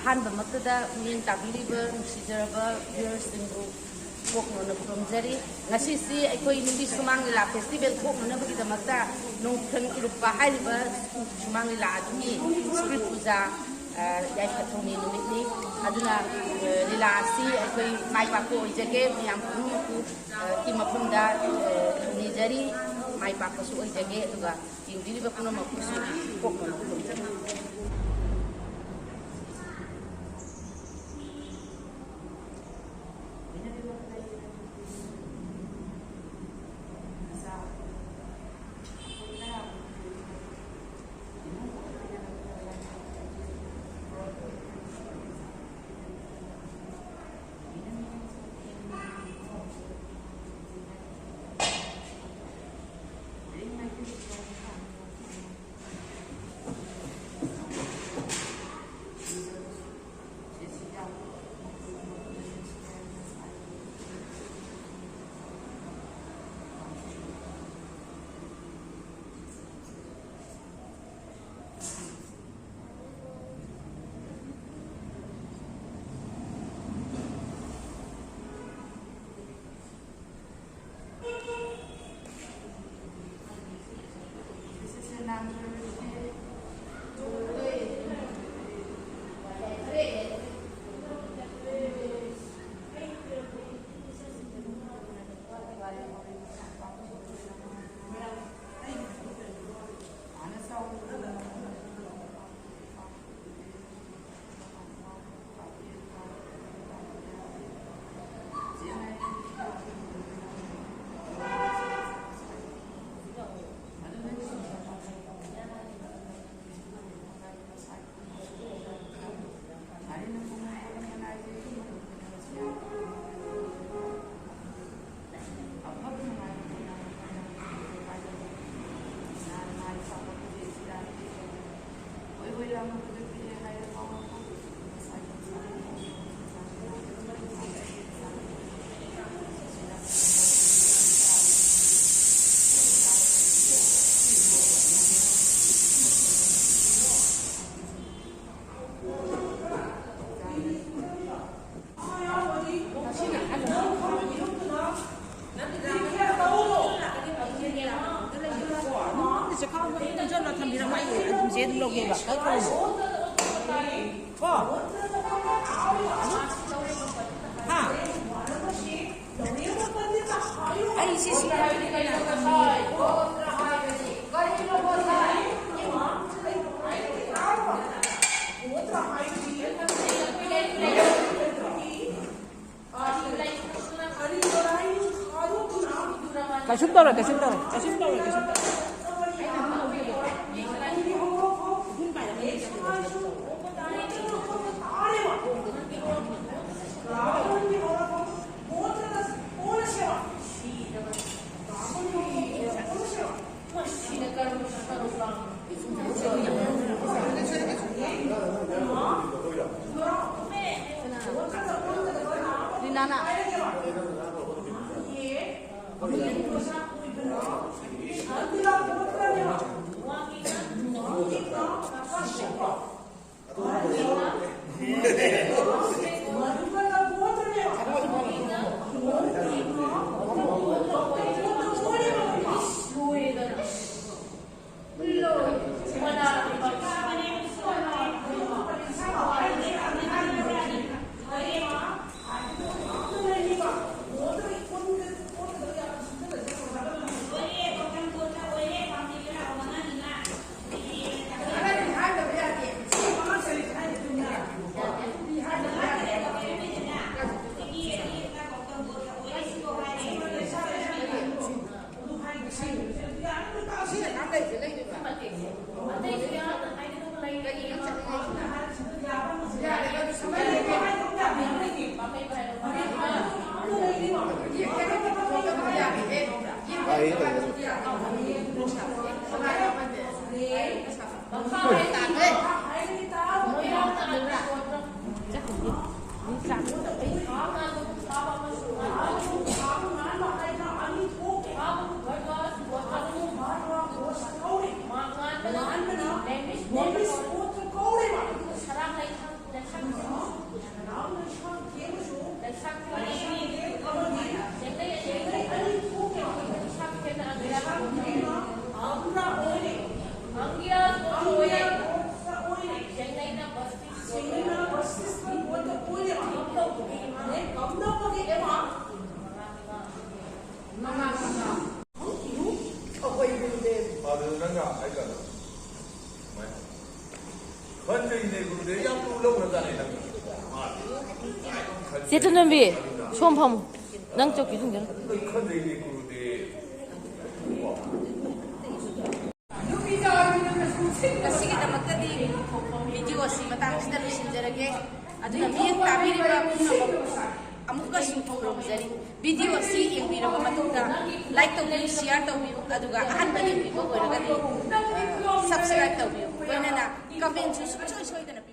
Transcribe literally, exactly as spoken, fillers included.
ꯑꯍꯥꯟꯕꯃꯛꯇꯗ ꯃꯤꯠꯌꯦꯡ ꯇꯥꯕꯤꯔꯤꯕ ꯅꯨꯡꯁꯤꯖꯔꯕ viewersꯁꯤꯡꯕꯨ ꯀꯣꯛꯅꯣꯟꯅ ꯈꯨꯔꯨꯝꯖꯔꯤ꯫ ꯉꯁꯤꯁꯤ ꯑꯩꯈꯣꯏ ꯅꯨꯄꯤ ꯁꯨꯃꯥꯡ ꯂꯤꯂꯥ festival ꯊꯣꯛꯅꯅꯕꯒꯤꯗꯃꯛꯇ ꯅꯣꯡꯊꯪ ꯏꯔꯨꯞꯄ ꯍꯥꯏꯔꯤꯕ ꯁꯨꯃꯥꯡ ꯂꯤꯂꯥ ꯑꯗꯨꯒꯤ ꯁ꯭ꯀ꯭ꯔꯤꯞ ꯄꯨꯖꯥ, ꯑ, ꯌꯥꯏꯐ ꯊꯧꯅꯤ ꯅꯨꯃꯤꯠꯅꯤ꯫ ꯑꯗꯨꯅ, ꯑ, ꯂꯤꯂꯥ ꯑꯁꯤ ꯑꯩꯈꯣꯏ ꯃꯥꯏ ꯄꯥꯛꯄ ꯑꯣꯏꯖꯒꯦ, ꯃꯌꯥꯝ ꯄꯨꯝꯅꯃꯛꯄꯨ, ꯑ, ꯀꯤ ꯃꯐꯝꯗ, ꯑ, ꯊꯧꯅꯤꯖꯔꯤ, ꯃꯥꯏ ꯄꯥꯛꯄꯁꯨ ꯑꯣꯏꯖꯒꯦ, ꯑꯗꯨꯒ ꯌꯦꯡꯕꯤꯔꯤꯕ ꯄꯨꯝꯅꯃꯛꯄꯨꯁꯨ ꯀꯣꯛꯅꯣꯟꯅ ꯈꯨꯔꯨꯝꯖꯔꯤ꯫ ꯀꯣ? ꯍꯥ? ꯑꯩꯁꯦ ꯁꯤ ꯀꯩꯁꯨꯝ ꯇꯧꯔꯣꯏ, ꯀꯩꯁꯨꯝ ꯇꯧꯔꯣꯏ, ꯀꯩꯁꯨꯝ ꯇꯧꯔꯣꯏ, ꯀꯩꯁꯨꯝ ꯇꯧꯔꯣꯏ꯫ ꯔꯤꯅꯥꯅ꯫ ꯆꯦ ꯇꯣꯟꯗꯣꯟꯕꯤ, ꯁꯣꯝ ꯐꯝꯃꯨ꯫ ꯅꯪ ꯆꯧꯀꯤ ꯊꯨꯡꯖꯔꯣ꯫ ꯉꯁꯤꯒꯤꯗꯃꯛꯇꯗꯤ ꯚꯤꯗꯤꯑꯣ ꯑꯁꯤ ꯃꯇꯥꯡ ꯑꯁꯤꯗ ꯂꯣꯏꯁꯤꯟꯖꯔꯒꯦ꯫ ꯑꯗꯨꯅ ꯃꯤꯠꯌꯦꯡ ꯇꯥꯕꯤꯔꯤꯕ ꯄꯨꯝꯅꯃꯛ ꯑꯃꯨꯛꯀꯁꯨ ꯈꯨꯔꯨꯝꯖꯔꯤ꯫ ꯚꯤꯗꯤꯑꯣ ꯑꯁꯤ ꯌꯦꯡꯕꯤꯔꯕ ꯃꯇꯨꯡꯗ ꯂꯥꯏꯛ ꯇꯧꯕꯤꯌꯨ, ꯁꯤꯌꯥꯔ ꯇꯧꯕꯤꯌꯨ, ꯑꯗꯨꯒ ꯑꯍꯥꯟꯕ ꯌꯦꯡꯕꯤꯕ ꯑꯣꯏꯔꯒꯗꯤ ꯁꯕꯁꯀ꯭ꯔꯥꯏꯕ ꯇꯧꯕꯤꯌꯨ꯫ ꯂꯣꯏꯅꯅ ꯀꯃꯦꯟꯁꯨ ꯁꯨꯡꯁꯣꯏ ꯁꯣꯏꯗꯅ ꯄꯤꯕꯤꯌꯨ꯫